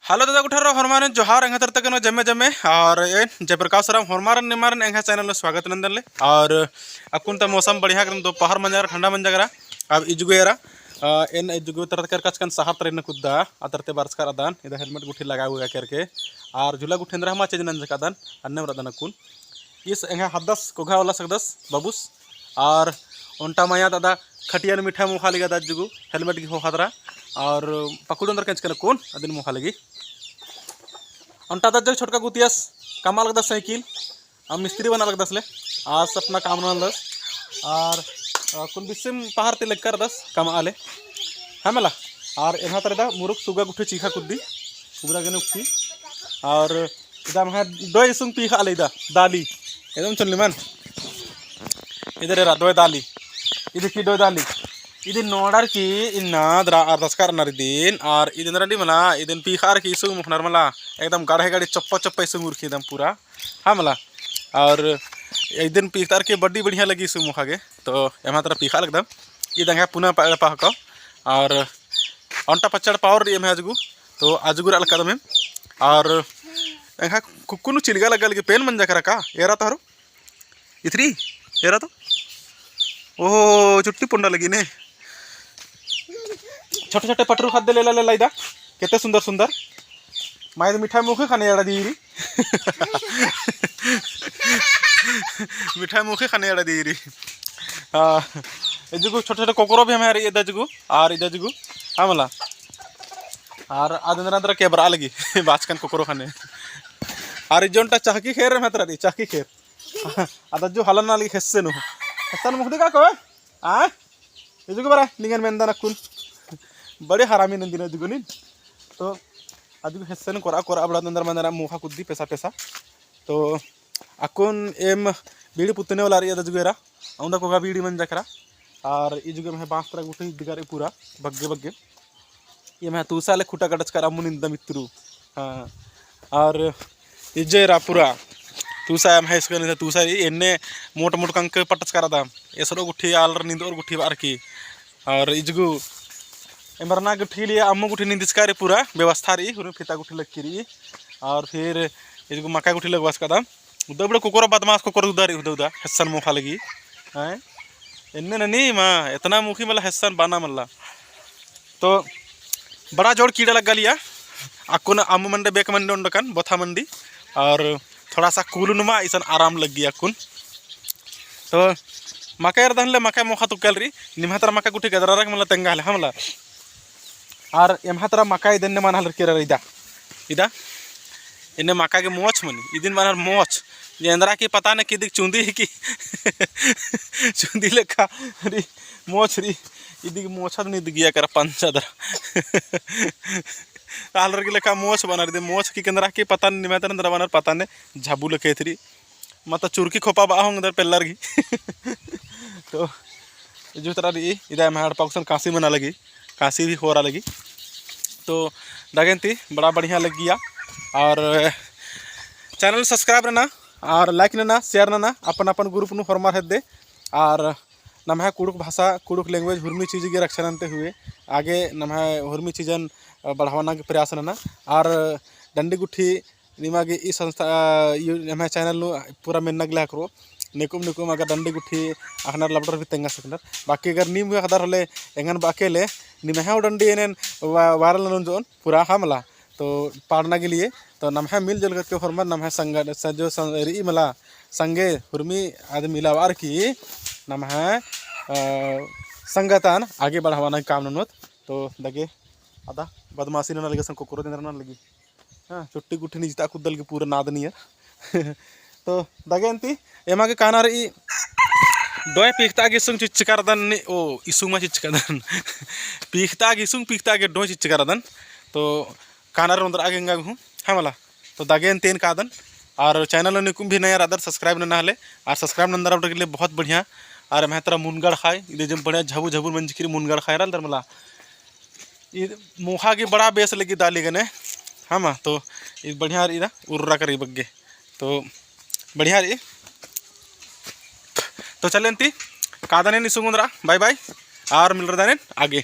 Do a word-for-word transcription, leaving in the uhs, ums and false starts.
Hello दादा गुट्ठियारो, होरमारिन जोहार एंग्है तरती ती नू जम्मे जम्मे। और एन जयप्रकाश राम, होरमारिन निमारिन एंग्है channel नू स्वागत नंदन ले। और अक्कुन ता मौसम बढ़िया, एकदम दोपहर मंजा केरा, ठंडा मंजा केरा। अब इजगु एरा, अ, एन इजगु तरती केरकचकन शहर तरा इन्ना कुद्दा, अतरते बरचका रअदन, इदा helmet गुट्ठी लगा उगा केरके। और झूला गुट्ठी एन्दरा हूँ मा change नंजकादन, अन्नेम रअदन अक्कुन। ईस एंग्है हद्दस कोघा वाला सकदस बबुस। और ओन्टा मया दादा खटिया नू मिठाई मोख़ा लगी अदा इजगु helmet गही ख़ोख़ा तरा। और पकड़ू एन्दरा केंचकन अक्कुन अदिन मोख़ा लगी। ओन्टा अदा इजगु छोटका गुतियस कमआ लगदस साइकिल, अब मिस्त्री बना लगदस ले, आस अपना काम नना लगदस। और अक्कुन बिस्सिम पहर ती लग्गका रअदस कमआ ले, हाँ मला। और एम्है तरा इदा मुरुक सुगा गुट्ठी चीख़ा कुद्दी, उबरा गने उक्की। और इदा एम्है डोय इसुंग पीख़ा ले इदा दाली, एकदम चुनली मन। इदा एरा डोय दाली, इदा की डोय दाली, इदिन नोड़र की इन्ना दरा अरदसका रअनर इदिन, और इदिन रंडी मला, इदिन पीख़ार की इसुंग मोख़नर मला, एकदम गाढ़े गाढ़े चप्पा चप्पा इसुंग उरखी एकदम पूरा, हाँ मला। और इदिन पीख़तार की बड्डी बढ़िया लगी इसुंग मोख़ा गे, तो एम्है तरा पीख़ा लगदम। इदा एंग्है पुना पा-, पा हको, और ओन्टा पच्चड़ पावर रई एम्है अजगु, तो अजगु रआ लगदम एम। और एंग्है कुक्कु नू चिलगा लग्गा लगी, पेन मंजा केरा का, एरा तो हरो। इथरी, एरा तो। ओहो, चुट्टी पुंडा लगी ने। छोटे छोटे पटरू ख़द्द ले ला, ले ला इदा। केते सुंदर सुंदर। माय तो मिठाई मोख़ी ख़ने एड़ा दिरी। मिठाई मोख़ी ख़ने एड़ा दिरी। हाँ, इजगु छोटे छोटे कोकरो भी एम्है रई, इदा इजगु, और इदा इजगु, हाँ मला। और अद एन्दरा एन्दरा केबरा लगी, बाचकन कोकरो ख़ने। और इजो ओन्टा चहकी खेर एम्है तरा रई, चहकी खेर। अद अजु हलन नना लगी ख़ेस्से नू। ख़ेस्सन मोख़दी का को? आ? इजगु बरा, निंगन मेंदन अक्कुन। बड़े हरामी नंदिन इजगु नीन। तो अजगु ख़ेस्से नू कोरआ कोरआ बड़ा एन्दरा मंदना मोख़ा कुद्दी पेसा पेसा। तो अक्कुन एम बीड़ी पुत्तने वाला रई अद अजगु एरा। औंदा कोगा बीड़ी मंजा केरा। और इजगु एम्है बाँस तरा गुट्ठी इदिगर पूरा बग्गे बग्गे। एम्है तूसा ले खुटा कटचकर अम्मु निंदम इत्रु। हाँ। और इजो एरा पूरा तूसा एम्है इसके निंदा तूसा रई, एन्ने मोट मोट कंक पटचकर अदम। एसरो गुट्ठी आलर निंदोर गुट्ठी बअर की। और इजगु एम्है रअना गुट्ठी लिए अम्मु गुट्ठी निंदिचका रई, पूरा व्यवस्था रई, हुरमी फीता गुट्ठी लग्गी रई। और फिर इजगु मका गुट्ठी लगवाचका अदम। उदा बड़ा कोकरो बदमाश कोकरो उदा रई, उदा उदा ख़ेस्सन मोख़ा लगी। हैं? एन्ने ननी मा, एतना मोख़ी मला ख़ेस्सन बअना मला। तो बड़ा जोर कीड़ा लग्गा लिया। अक्कुन अम्म मंडी बेक मंडी ओंडकन, बोथा मंडी। और थोड़ा सा कूलुन मा इसन आराम लग्गी अक्कुन। तो मका एरदन ले मका मोख़ा तुक्कल रई, निम्है तरा मका गुट्ठी गदरारक मला तेंगा हले, हाँ मला। और एम्है तरा मका इदिन मना हलर केरा इदा। इदा। एन्ने मका गे मोछ मनी, इदिन बअनर मोछ। जे एन्दरा की पता ने कि इदिक चुंदी ही कि चुंदी लेखा रई मोछ रई। इदिक मोछा तो निंदगिया केरा पंचा दरा। आलर की लेखा मोछ बअनर इदिन मोछ कि एन्दरा की पता ने निम्है तरा एन्दरा बअनर पता ने झबु लेखा एथरी। मतलब चुरकी खोपा बआ होंगदर पेल्लर गही। तो इजु तरा रई, इदा एम्है एड़पा गुसन कांसी मना लगी, कांसी भी ख़ोरा लगी। तो दगे अन्ती बड़ा बढ़िया लग्गिया। और channel subscribe नना, और like नना, share नना, अपन अपन group नू होरमर हेद्दे। और नम्है कुँड़ुख़ भाषा, कुँड़ुख़ language, हुरमी चीज गे रक्षा नन्ते हुए आगे नम्है हुरमी चीजन बढ़ाबअना गे प्रयास नना। और डंडी गुट्ठी निमा गे ई संस्था, अ, यू-, एम्है channel नू पूरा मेन्ना गेले ख़क्खरो। नेकुम नेकुम अगर डंडी गुट्ठी अख़नर लबडर भी तेंगा सकनर। बाकी अगर नीम भी अख़दर होले एंगन बअके ले, निम्है हूँ डंडी एन्नेन वा-, viral ननोन जोन पूरा, हाँ मला। तो पाड़ना के लिए, तो नम्है मिलजुल करके होरमर नम्है संग-, स-, जो सं-, रई मला संगे हुरमी आदमी मिलावार की नम्है, अ, संगतन आगे बढ़ाबअना काम ननोत। तो दगे अदा बदमाशी नना लगी, संग कोकरो देंदरा नना लगी। हाँ, चुट्टी गुट्ठी निजता कुद्दल की पूरा नाद नियर। तो दगे अन्ती एमा गे काना रई डोय पीखता गे इसुंग चिच्चका रअदन नी, ओ, इसुंग मा चिच्चका रअदन। पीखता गे इसुंग, पीखता गे डोय चिच्चका रअदन। तो काना रई ओन्दरआ गे एंगा गे हूँ, हाँ मला। तो दगे अन्ती एन कादन, और channel नू नेकुम भी नया रअदर subscribe नना हले, और subscribe नन्दर अबड़ा के लिए बहुत बढ़िया। और एम्है तरा मुनगड़ खाय, इदे जम बढ़िया झबु झबु मंजकी रई मुनगड़ खाय रअदर मला। ई मोख़ा गे बड़ा बेस लगी दाली गने, हाँ मा, तो ई बढ़िया रई इदा, उर्रा करी बग्गे, तो बढ़िया रई। तो चले अन्ती, कादन एन इसुंग ओन्दरआ, bye bye, आर मिलरदन एन आगे।